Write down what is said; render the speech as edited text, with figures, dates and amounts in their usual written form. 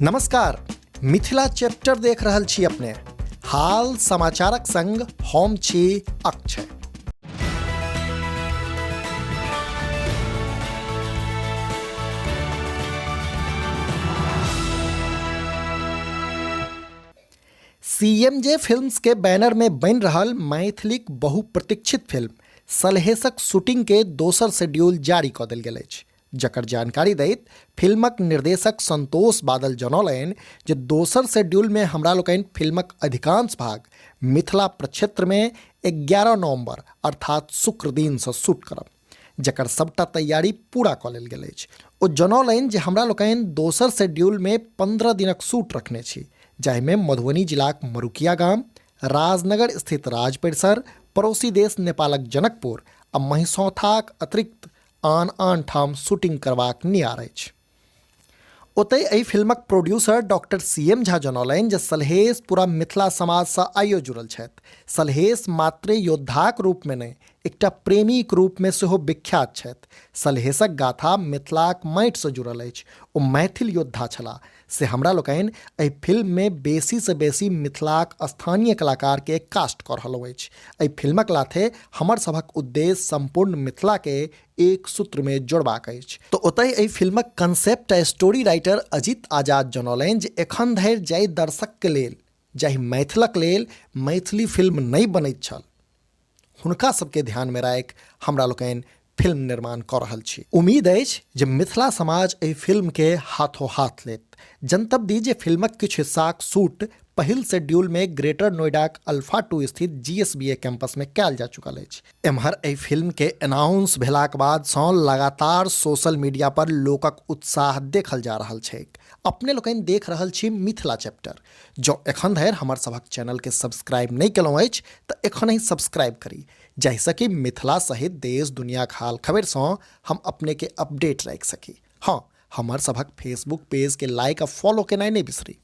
नमस्कार, मिथिला चैप्टर देख रहल छी अपने। हाल समाचारक संग हम छी अक्षय। सीएमजे फिल्म्स के बैनर में बनि रहल मैथिलीक बहुप्रतीक्षित फिल्म सलहेसक शूटिंग के दोसर शेड्यूल जारी कऽ देल गेल अछि, जकर जानकारी दैत फिल्मक निर्देशक संतोष बादल जनौलनि जे दोसर शेड्यूल में हमरा लोकनि फिल्मक अधिकांश भाग मिथिला प्रक्षेत्र में 11 नवंबर अर्थात शुक्र दिन से शूट करब, जकर सबटा तैयारी पूरा कऽ लेल गेल अछि। ओ जनौलनि जे हमरा लोकनि दोसर शेड्यूल में 15 दिनक शूट रखने छी, जाहिमे मधुबनी जिलाक मरुकिया गाम, राजनगर स्थित राज परिसर, पड़ोसी देश नेपालक जनकपुर आ महिसौथाक अतिरिक्त आन आन ठाम शूटिंग करबाक नियार अछि। ओतहि एहि फिल्मक producer doctor C M Jha जनौलनि जे सलहेश पूरा मिथिला समाजसँ आइयो जुड़ल छथि। सलहेश मात्रे योद्धाक रूपमे नहि, एकटा प्रेमीक रूपमे सेहो विख्यात छथि। सलहेशक गाथा मिथिलाक माटिसँ जुड़ल अछि। ओ मैथिल योद्धा छलाह, से हमरा लोकनि एहि फिल्ममे बेसीसँ बेसी मिथिलाक स्थानीय कलाकारके कास्ट कऽ रहलहुँ अछि। एहि फिल्मक लाथे हमर सभक उद्देश्य सम्पूर्ण मिथिलाके एक सूत्रमे जोड़बाक अछि। तऽ ओतहि एहि फिल्मक कंसेप्ट आ स्टोरी राइटर अजित आजाद जनौलनि जे एखन धरि जाहि दर्शकके लेल, जाहि मैथिलक लेल मैथिली फिल्म नहि बनैत छल, हुनका सबके ध्यानमे राखि हमरा लोकनि फिल्म निर्माण कऽ रहल छी। उम्मीद अछि जे मिथिला समाज एहि फिल्मके हाथों हाथ लेत। जनतब दी जे फिल्मक किछु हिस्साक शूट पहिल शेड्यूलमे ग्रेटर नोएडाक अल्फा 2 स्थित जीएसबीए कैंपसमे कयल जा चुकल अछि। एम्हर एहि फिल्मके अनाउंस भेलाक बादसँ लगातार सोशल मीडिया पर लोकक उत्साह देखल जा रहल छैक। अपने लोकनि देख रहल छी मिथिला चैप्टर। जँ एखन धरि हमर सभक चैनलके सब्सक्राइब नहि केलहुँ अछि तऽ एखनहि सब्सक्राइब करी, जाहिसँ कि मिथिला सहित देश दुनियाक हाल खबरिसँ हम अपनेके अपडेट राखि सकी। हँ, हमर सभक फेसबुक पेजके लाइक आ फॉलो केनाइ नहि बिसरी।